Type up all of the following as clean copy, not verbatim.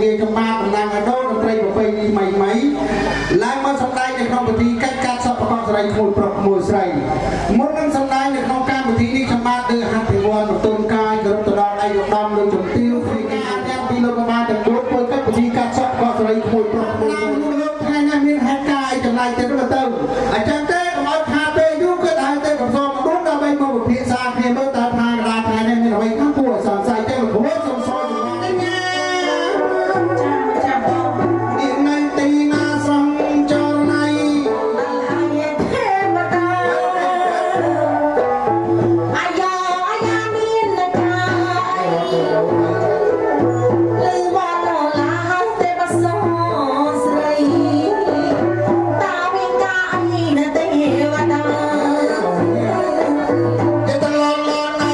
ងារខ្ញុំបាទតំណាងឲ្យដូនតន្ត្រីប្រពៃណីថ្មីថ្មីឡើងមកសម្ដែងនៅក្នុងពិធីកាច់កាត់សពប្រកបស្រីក្មួយប្រុសក្មួយស្រីមុននឹងសម្ដែងនៅក្នុងកម្មវិធីនេះខ្ញុំបាទលើហត្ថិវ័នបន្ទន់កាយគោរពទៅដល់ឯកឧត្តមលោកជំទាវពីការទាំងពីលោកបាទទាំង4ធ្វើកិច្ចពិធីកាត់សពប្រកបស្រីក្មួយប្រុសក្មួយលោកថ្ងៃនេះមានហេតុការណ៍អីចម្លែកទៀតទៅអញ្ចឹងទេកុំឲ្យខាតពេលយូរគឺឲ្យទៅកំសងម្ដងដើម្បីមកពិភាក្សាគ្នាមើលតើថាកដាថ្ងៃនេះមានអ្វីខ្លះគួរឲ្យសង្ស័យចឹងលោកគ្រូសូមសរជំរាប ចាចាបង នេះនៅទីណាស្រង់ចរណៃ ដល់ហើយទេវតាអាយ៉ាអាយ៉ាមានកាយលឺវត្តឡាទេវសស្រីតាមានកាយនៅទេវតា ទៅតឡឡណៃ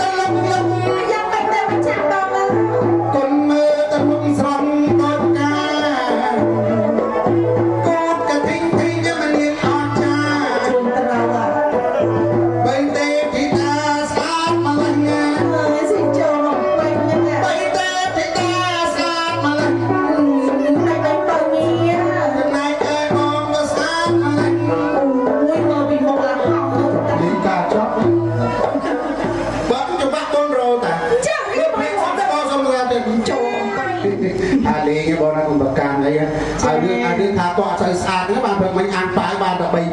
ទៅលំលំ យ៉ាងមិនទៅចាក់បង គុណមើលទៅមុខស្រង់ដូចកាកូតកធីងធីងមនាងអស្ចារ្យ ជួនត្រូវអត់ បីទេធីតាស្អាតម្ល៉េះ អើយស៊ីចូលមកពេញហ្នឹង បីទេធីតាស្អាតម្ល៉េះ ហើយបែបទៅមាន ចំណែកឯបងក៏ស្អាតម្ល៉េះ អូយមកពីមុខលហំទៅតា លីកាចប់បើច្បាស់កូនរោតា ចា លោកភេសុំតែបងសុំតាទៀត ចូល អាលេងបងណាកុំប្រកាន់អីឲ្យរឿងឲ្យរឿងថាគាត់អត់សូវស្អាតហ្នឹងបានព្រឹកមិញអានបាយបានតែ3ពណ៌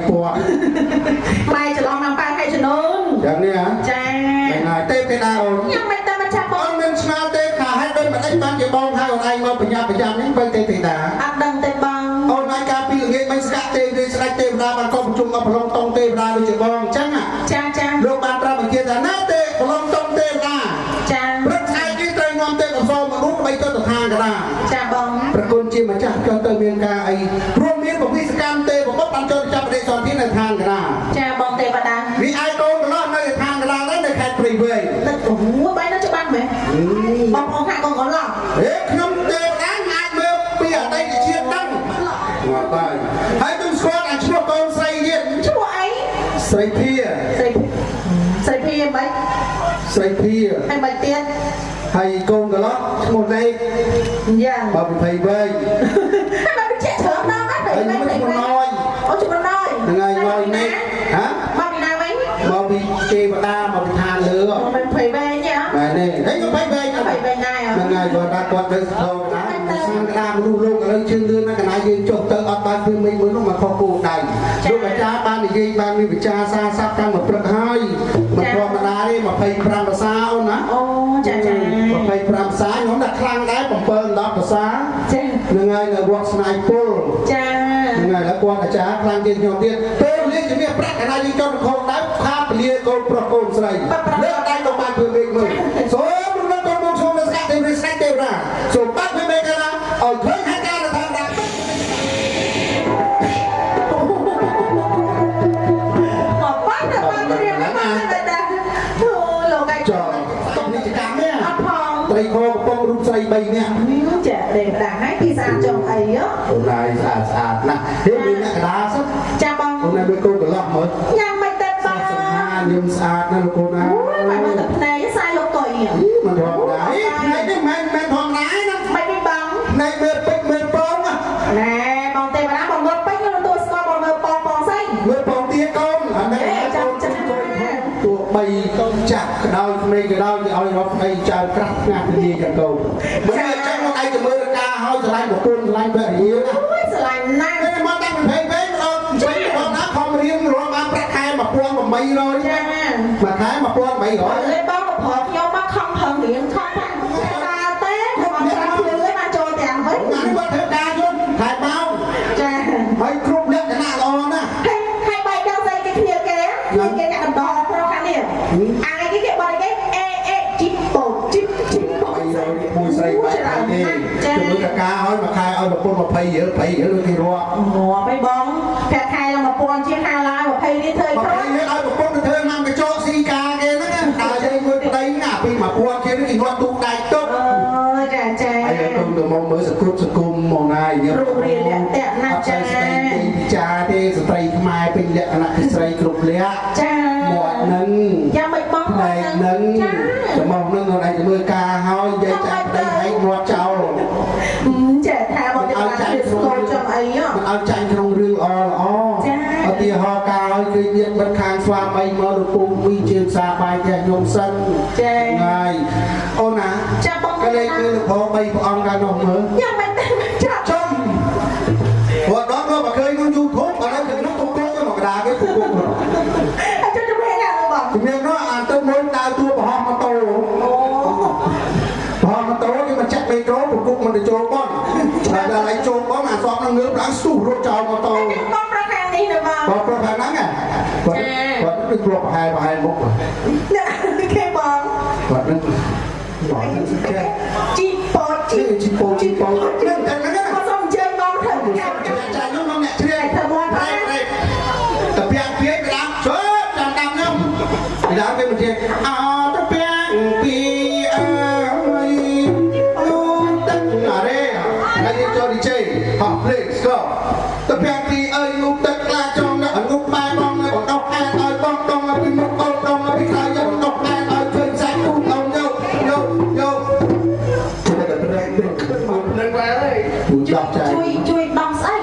បាយច្រឡំតាមប៉ាខែចំនួន យ៉ាងនេះហ៎ ចា ហ្នឹងហើយទេទេណាអូន ញ៉ាំមិនតែមកចាប់ប អូ ង នមានឆ្ងល់ទេថាហេតុដូចម្ដេចបានជាបងហៅអូនឯងមកបញ្ញាប្រចាំនេះបីទេទេតា អត់ដឹងទេបង អូនឯងកាលពីល្ងាចមិនស្កាក់ទេទេស្ដេចទេវតាបានកោប្រជុំមកប្រឡងតង់ទេវតាដូចជាបងអញ្ចឹង ចាចា លោកបានប្រាប់បញ្ជាថាណាទេប្រឡងតង់ទេវតា ចា ព្រឹកថ្ងៃនេះត្រូវនាំទេកំសោមករូបបីទៅស្ថានកដា ចាបង ប្រគុណជាម្ចាស់ចុះទៅមានការអីព្រោះមានពវិសកម្មទេវបុត្របានចូលចាប់បដិសន្ធិនៅឋានកដា ចាបងទេវតា រីឯកូនកន្លោះនៅឋានកដាដែរនៅខេត្តព្រៃវែង ទឹកអូបាយនៅច្បាស់មែនបងប្អូនខាងកូនកន្លោះ ហេខ្ញុំទេវតាអាចមើលពីអតីតជាតិដឹងងាប់ហើយហើយខ្ញុំស្គាល់អាឈ្មោះកូនស្រីទៀត ឈ្មោះអី ស្រីភា ស្រីស្រីភាមិន ស្រីភា ហើយមិនទៀត ហើយកូនកន្លោះឈ្មោះលេខ យ៉ាង បើ20វែង ហើយមកបញ្ជាក់ច្រើនដល់ណាស់ ហើយខ្ញុំឈ្មោះណយ អូឈ្មោះណយ ហ្នឹងហើយណយនេះហ៎ មកពីណាវិញ មកពីទេវតាមកពីឋានលើ មកពីព្រៃវែងហ៎ មែនទេហើយខ្ញុំភ័យវែង ព្រៃវែងដែរ ហ្នឹងហើយគាត់ថាគាត់នៅស្ថកណាសានកដាមនុស្សលោកឥឡូវជឿនលឿនណាស់កណាយើងចុះទៅអត់បានធ្វើមេមួយនោះមកខុសគោលដៅលោកអាចារ្យបាននិយាយបានមានវិចារសារស័ព្ទតាំងមកព្រឹកហើយមិនធម្មតាទេ25ភាសាអូនណា អូចាចា 25ភាសាខ្ញុំដាក់ខ្លាំងដែរ7 10ភាសា ចា ហ្នឹងហើយនៅវត្តស្នាយពល ចា ហ្នឹងហើយแล้วគាត់អាចារ្យខ្លាំងជាងខ្ញុំទៀតពេលលាជំនះប្រាក់កណាយើងចុះទៅខុសដៅខាពលាកូនប្រុសកូនស្រីលើកដៃទៅបានធ្វើមេឃមើលសូមរំលឹកកូនមកសូមនៅស្កាត់ទេវស្ដេចទេវតាសូមបាត់ធ្វើមេឃណាឲ្យឃើញហេតុការណ៍ថាដាក់ មកបាត់ទៅបានរៀនបានតែតាអូលោកឯង ចောតនេះចកម្មនេះ អត់ផង ត្រីខកំពុងរូបស្រី3នាក់ ចាទេវតាហើយពីស្អាតចុងអីហ៎ អូនហើយស្អាតស្អាតណាស់ហេមានអ្នកកដាសិន ចាបង អូនហើយមានកូនកន្លោះមើល ញ៉ាំមិនទៅបង សង្ហាញឹមស្អាតណាស់លោកកូនណា អូយបាយមើលតែភ្នែកសាយលោកកុយ មិនធម្មតាទេភ្នែកនេះមិនមែនធម្មតាទេណា មិនវិញបង ភ្នែកមើលពេជ្រមើលពងណា ណែបងទេវតាបងមើលពេញខ្ញុំទទួលស្គាល់បងមើលបងបងស្អី មើលពងទាកូនអានេះកូនចាស់ទោះបីកូនចាស់ក៏ដោយក្មេងក៏ដោយគេឲ្យរកប្តីចៅក្រាស់ថ្នាក់ពលាយ៉ាងកូនមិនអញ្ចឹងមកឯងទៅមើលការឲ្យស្រឡាញ់ប្រពន្ធស្រឡាញ់ភរិយាណា អូយស្រឡាញ់ណាស់ នេះមកតាំងពី20វិញដល់វិញបងណាខំរៀនរកបានប្រាក់ខែ1800 ចា មួយខែ1800 លេបងក៏ប្រខ្ញុំមកខំប្រឹងរៀនខំផាក់ដើរទេខំត្រាស់ភ្លឺឯបានចូលទាំងវិញ អានេះគាត់ធ្វើការយប់ខែបោ ចា ហើយគ្រប់លក្ខណៈល្អណាស់ ហើយហើយបែកដល់ស្អីគេគ្នាគេគេអ្នកដណ្ដប្រុសខាងនេះអានេះគេបរិគេអេអេជីបោជីជីបោ មួយស្រីបែកហើយទេជំនួយតកាឲ្យមួយខែឲ្យប្រពន្ធ20រៀល20រៀលគេរាប់ ងាប់ឯងបងប្រាក់ខែឡើង1000ជាងហាឡើយ20រៀលធ្វើអីគ្រាន់ 20រៀលឲ្យប្រពន្ធទៅធ្វើណាំកញ្ចក់ស៊ីការគេហ្នឹងដើរចេញមួយប្តីណាពី1000ជាងគេងាប់ទូកដៃទុក អើចាចា ហើយកូនទៅមកមើលសង្គមសង្គមមកណាយើង រូបរាងលក្ខណៈណាចា ស្ដីទីពិចារទេស្ត្រីខ្មែរពេញលក្ខណៈជាស្រីគ្រប់លក្ខ ចា មាត់នឹង យ៉ាងមិនបង ផ្នែកនឹង ចា ច្មោះនឹងខ្លួនឯងទៅមើលការហើយនិយាយចាក់ប្តីឯងងាត់ចោល ចេះថាបងទៅបានស្គាល់ចំអីហ៎ មិនឲ្យចាញ់ក្នុងរឿងល្អល្អឧទាហរណ៍កាលឲ្យគេមានបិទខាងស្វាមីមកលោកពូវីជើងសាបាយផ្ទះខ្ញុំសិន ចា ហើយអូនណា ចាបង ក៏លេខគឺលោកបង3ព្រះអង្គកាលនោះមើល ញ៉ាំមិនទេចា ចំព្រោះដល់ក៏បើឃើញក្នុង YouTube ឥឡូវក្នុងពុកពុកមកកដាគេពុកពុក អត់ជំរាបណាបង ជំរាបនោះអាទៅមុនដើរតួប្រហោះម៉ូតូ អូ ប្រហោះម៉ូតូគេមកចាក់មេក្រូពុកពុកមិនទៅចូលបងតែដល់ឯងចូលបងអាសពនឹងងើបឡើងស្ទុះរត់ចោលម៉ូតូ បងប្រខាងនេះណាបង បងប្រខាងហ្នឹងគាត់គាត់នឹងគ្រាប់ប្រហែលប្រហែលមុខ គេបង គាត់នឹងបងចេះ ជីពោជី ជីពោជីពោនឹងតែហ្នឹងណា សូមអញ្ជើញបងធ្វើការ ចាខ្ញុំមកអ្នកជ្រៀង ធ្វើមាត់ តែតាពាំងពីក្តាមជើចាំតាមខ្ញុំពីដើមគេមកជាអតាពាំងពីអើយអូទឹកអរេហើយចូល DJ ហោះ please go តាពាំងពីអើយងូទឹកខ្លាចងងូបែបងបណ្ដោះអែនឲ្យបងដងពីមុខអូនដងពីក្រោយយកបណ្ដោះអែនឲ្យឃើញសាច់ទូដងយកយកយក នឹងឡើងហើយ ជួយដោះចែ ជួយជួយដោះស្អី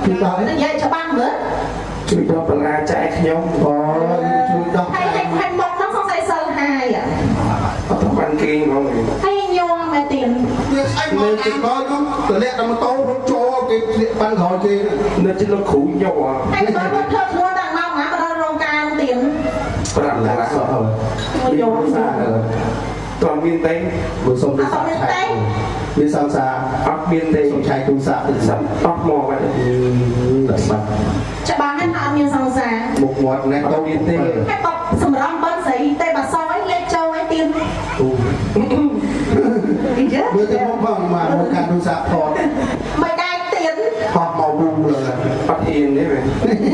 ជួយដោះ និយាយច្បាស់មើល ជួយដោះបន្លាចែកខ្ញុំ អូជួយដោះ ហើយហើយមកហ្នឹងសង្ស័យសិលហើយ អត់បានគេងហ្មង ហើយញោមមែនទៀត វាស្អីមកទីក្រោយនោះទម្លាក់ដល់ម៉ូតូរត់ចូលគេធ្លាក់បានក្រោយគេ នៅជិតលោកគ្រូញោ ហើយបើគាត់ធ្វើខ្លួនដល់ម៉ោងណាមកដល់រោងការទៀត ប្រាប់ឡា សោះ ហើយញោម តើមានទេ បើសុំទូរស័ព្ទឆែកមានសង្សារ អត់មានទេ សុំឆែកទូរស័ព្ទ សឹមអត់មកបាត់ ដល់បាត់ ច្បាស់ហ្នឹងថាអត់មានសង្សារ មុខមាត់នេះ អត់មានទេ ហើយបសម្រំបិនស្រីទេបើសអីលេខចូលអីទៀត ទូ អីយ៉ា មើលទៅមុខបងមកមកកាន់ទូរស័ព្ទថត មិនដែរទៀត ហោះមកវូលើ អត់ហ៊ានទេមែន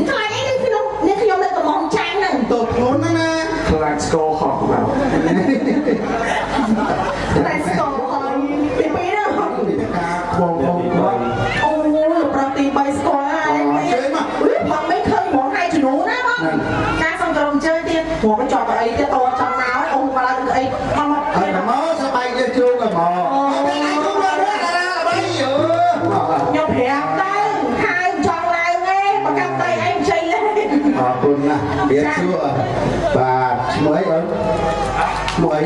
ខ្លាចអីនេះខ្ញុំនេះខ្ញុំនៅកំងចាញ់ហ្នឹង តូចធ្ងន់ណាស់ណា ខ្លាចស្គរហោះមក តែស្គរហើយទី2ហ្នឹង ការបងបងគាត់ អូយប្រុសទី3ស្គាល់ហើយ ជើញមក បងមិនឃើញហ្មងហើយជំនួណាបងការសុំក្រុមជើញទៀតព្រោះមិនជាប់អីទៀតតចង់មកអូមកឡើងអីមកមក ហើយមកសបាយយើងជ្រូកមក ខ្ញុំប្រាប់ទៅហើយចង់ឡើងឯងបើកាត់ដៃឯងជ័យលេ អរគុណណាស់រៀបសួរបាទឈ្មោះអីអូនឈ្មោះអី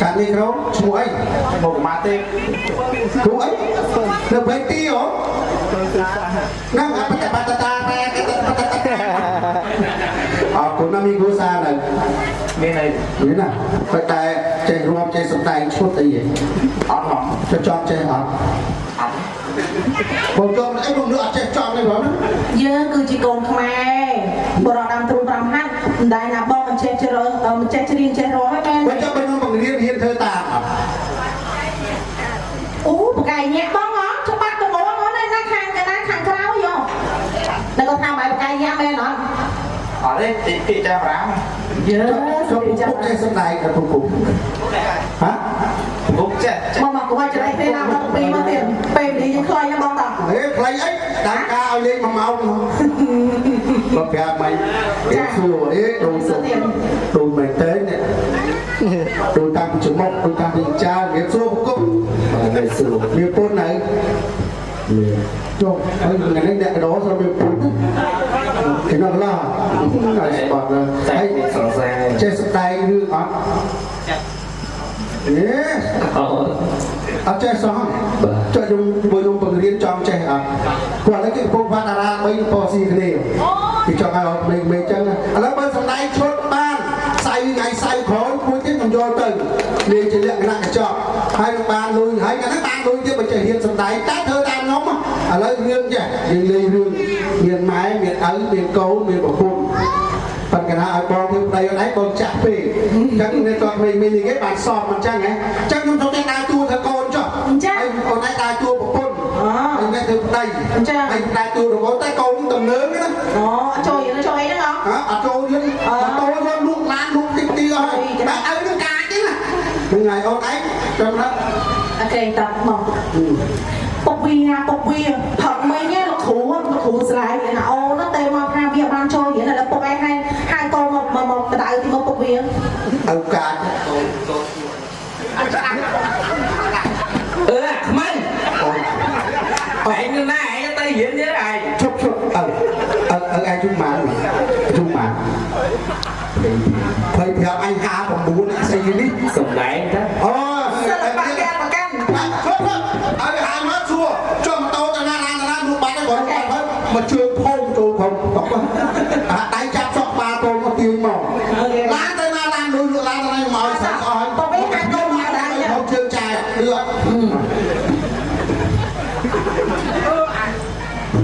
កាត់នេះក្រុមឈ្មោះអី មកម៉ាទេ គ្រូអីនៅបេទីហ៎ហ្នឹងអបតបតតាតែអរគុណណាស់មានគ្រូសានៅ មានអី មានណាតែតែចេះរួមចេះសំដែងឈុតអីហ៎ អត់ហង ចចង់ចេះអត់ អត់ បងចង់អីបងនឹកអត់ចេះចង់ទេបងណា យើងគឺជាកូនខ្មែរបរោះដើមទ្រូង5ហាត់មិនដែលណាបងមិនចេះជ្រើមិនចេះច្រៀងចេះរស់ហ្នឹងមែន បើចាំបើខ្ញុំបង្រៀនរៀនធ្វើតាមអត់ អូបកាយញាក់បងហ៎ច្បាស់ទៅហ្មងហ៎ណាខាងកណាខាងក្រោយហ៎តែគាត់ថាបាយបកាយញាក់មែនអត់ អត់ទេទីចាប្រាំ យើ ចុះពុកចេះសំដែងអត់ពុកពុកហ៎ ពុកចេះ មកមកកុំឲ្យច្រេះទេណាមកពីមកទៀតពេលនេះយើងខ្លីណាបងតោះ ហេខ្លីអីតាមការឲ្យលេង1ម៉ោងមកប្រាប់មិនគេសួរអេដូនដូនមែនទេនេះដូនតាំងពីច្រមុះដូនតាំងពីចាគេសួរពុក បាទសួរ មានពុននៅ មាន ចុះហើយថ្ងៃនេះអ្នកកដោស្រុកមានពុនគេនោះឡោះហើយស្បាត់ តែ ហើយ មានសង្សារ ចេះសម្ដែងរឿងអត់អេ អូ អត់ចេះសោះចុះខ្ញុំបើខ្ញុំបង្រៀនចង់ចេះអត់ព្រោះឥឡូវគេកំពុងវត្តអារាម3ពណ៌ស៊ីគ្នាគេចង់ឲ្យក្មេងៗចឹងឥឡូវបើសម្ដែងឈុតបានសៅថ្ងៃសៅក្រោយមួយទៀតខ្ញុំយកទៅលេងជាលក្ខណៈកញ្ចក់ហើយនឹងបានលុយហើយកាលហ្នឹងបានលុយទៀតបើចេះហ៊ានសម្ដែងតែធ្វើតាមខ្ញុំឥឡូវរឿងចេះយើងលេងរឿងមានម៉ែមានឪមានកូនមានប្រពន្ធប៉ុន្តែណាឲ្យបងធ្វើប្តីអត់ឯងបងចាក់ពេកអញ្ចឹងនេះគាត់មីមីនេះគេបានសោះមិនអញ្ចឹងហ៎អញ្ចឹងខ្ញុំចូលតែដើរតួធ្វើកូនចុះហើយកូនឯងដើរតួប្រពន្ធហើយនេះធ្វើប្តីហើយដើរតួរកតែកូនតំណើងណា អូចូលចូលអីហ្នឹងហ៎ ហ៎អត់ចូលរៀនអត់ចូលរៀនលក់ឡានលក់តិចទីអស់ហើយតែឪនឹងកាចទេណាហ្នឹងហើយអូនឯងចាំណា អូខេតបងពុកវាពុកវាផឹកមិញលោកគ្រូលោកគ្រូស្រែកណាអូនទេមកថាវាបានចូលរៀនឥឡូវពុកឯងហើយកូនមកមកបដៅទីមកពុកវា ឪកាច អឺខ្ម ដែងតា អូ សិល្បៈគេប្រកាន់ ឈប់ឲ្យហាយមកសួរចុះម៉ូតូទៅណាឡានទៅណាលក់បាត់ហើយគាត់បាត់ហើយមកជើងផុងចូលផុងតោះអាដៃចាប់សក់បាល់កូនមកទាញមកឡានទៅណាឡានលុយលក់ឡានទៅណាមកឲ្យស្អីអស់ហើយ បងវិញហាយកូនមកដែរ ហូបជើងចាយលឿន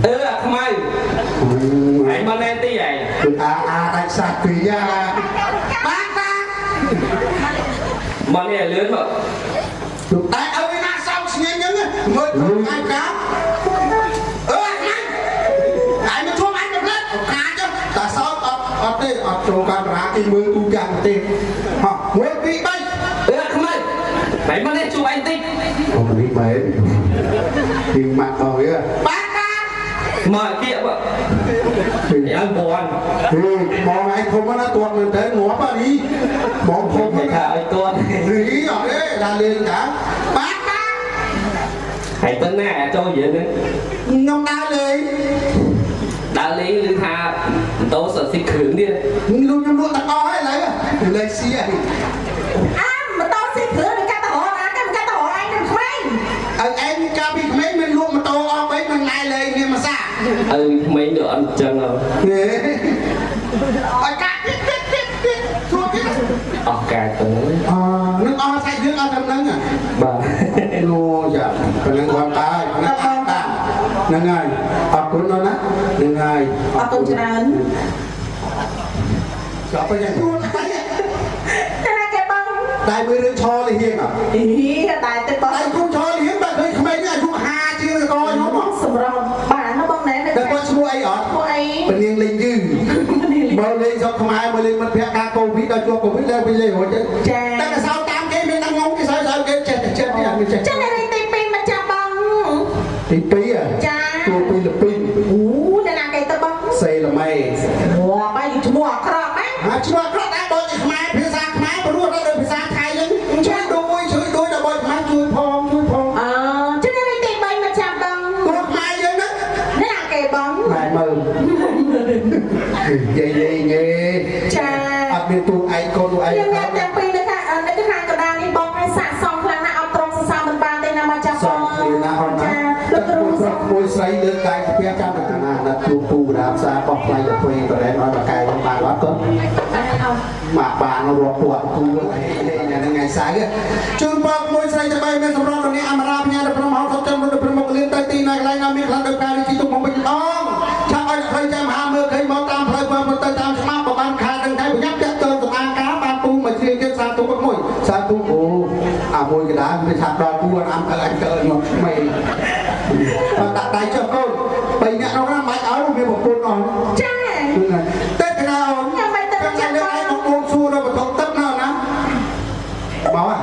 អឺអាខ្មៅឯងមកណែទីឯង គឺអាអាដាច់សាច់ពីយ៉ាបាទបាទ មកនេះឲ្យលឿនមក តែឲ្យណាសោកស្ងៀមហ្នឹងមើលថ្ងៃកាអឺហ្នឹងឯងមកជួបអញមកផ្លែកាចតាសោកអត់អត់ទេអត់ចូលកាមេរ៉ាគេមើលទូទាំងប្រទេសហោះ1 2 3 អឺអាខ្មៅឯងមកនេះជួបអញតិច អូនេះបែបពីម៉ាក់អស់វាបាទបាទ មកគៀកមកយ៉ាងបន ហេបងឯងធំណាស់ទាត់មែនតើងាប់អានេះបងធំ គេថាឲ្យទាត់ នេះអត់ទេឡាលេងតាបាទបាទ ហើយទៅណាចូលនិយាយហ្នឹង ខ្ញុំដើរលេង ដើរលេងឬថាម៉ូតូសស៊ីគ្រឿងទៀត លក់ខ្ញុំលក់ទាំងអស់ហើយឥឡូវលេងស៊ីហើយ អាម៉ូតូស៊ីគ្រឿងនឹងកាត់ទៅរកអាគេមិនកាត់ទៅរកឯងនឹងក្មេង ឲ្យឯងកាលពីក្មេងមិនលក់ម៉ូតូអស់បីមិនណែលេងនេះមកសា អើក្មេងទៅអត់ចឹង ហ៎ឲ្យកាត់ទៀតទៀតទៀតទៀតជួបទៀត អស់កាទៅ អនឹងអស់សាច់រឿងអស់ត្រឹមហ្នឹង បាទ អូចាប៉ុណ្្នឹងគាត់តើហ្នឹងអត់តាហ្នឹងហើយអរគុណណាស់ហ្នឹងហើយ អរគុណច្រើន ចាប់ទៅយ៉ាងជួន តែណាគេបង តែមើលរឿងឆលហៀង អីតែទៅបង តែគូឆលហៀងបើឃើញក្មេងនេះអាយុ50ជាងកខ្ញុំ សម្រាប់បានណាបងណែ តែគាត់ឈ្មោះអីអត់ ឈ្មោះអី ពនាងលេងយឺមើលលេងស្រុកខ្មែរមើលលេងមិត្តភក្តិការកូវីដដល់ជាប់កូវីដលែងវិញលេងរួច ចា តែកសោតាមគេមានដល់ងំគេសើសើគេចេះតែចេះនេះអត់មានចេះ ចានារីទី2មកចាប់បង ទី2 ចា តួពីលពី អូអ្នកណាគេទៅបង សេល្មេ ងាប់ហើយឈ្មោះអាក្រក់ណា ហើយឈ្មោះអាក្រក់ដែរបើជាខ្មែរភាសាខ្មែរព្រោះដល់ដូចភាសាថៃហ្នឹងជួយដូចជួយដូចដល់បើខ្មែរជួយផងជួយផង អឺចានារីទី3មកចាប់បង ព្រោះខ្មែរយើងហ្នឹង អ្នកណាគេបង ម៉ែមើលយាយយាយយេ ចា អត់មានទូឯងកូនទូឯង ខ្ញុំអ្នកទាំងពីរនៅខាងនៅខាងកណ្ដាលនេះបងឲ្យសាកសមខ្លាំងណាស់អត់ត្រង់សរសើរមិនបានទេណាមកចាប់បង គ្នាណាអត់ណា ចាលោកគ្រូ ប្រុសមួយស្រីលើកដៃស្ពះចាំទៅណាណាគ្រូពូរាមសាបោះថ្លៃកាហ្វេបរ៉ែនឲ្យបកែខ្ញុំបានអត់កូនមកបានរាប់ពាន់គូហេញ៉ាំថ្ងៃសៅរ៍ជូនប្រុសមួយស្រីទាំងបីមានសម្រស់រនេះអមរាបញ្ញាដល់ព្រមហោសុខចិនរត់ព្រមមុខលៀនទៅទីណាកន្លែងណាមានខ្លាំងដោយការរីកទុកមកវិញអងឆាប់ឲ្យផ្លូវចាំហាមើលឃើញមកតាមផ្លូវមកទៅតាមច្បាប់បើបានខាតដឹងតែប្រញាប់តាក់ទងសម្អាងការបានពូមកជ្រៀងទៀតសាទុកមួយសាទុកអូអាមួយកដាវាឆាប់ដល់ពូអាំអញកើខ្ញុំក្មេងបើដាក់ដៃចុះកូនបីអ្នកនោះណាមិនឲ្យមានប្រពន្ធអស់ ចា តែកណាអូន ខ្ញុំមិនទៅ ចាំលើឯងបងប្អូនសួរដល់បន្ទប់ទឹកណាណាមក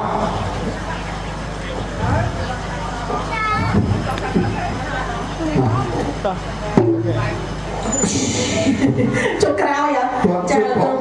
ចុះក្រោយ ចា ចា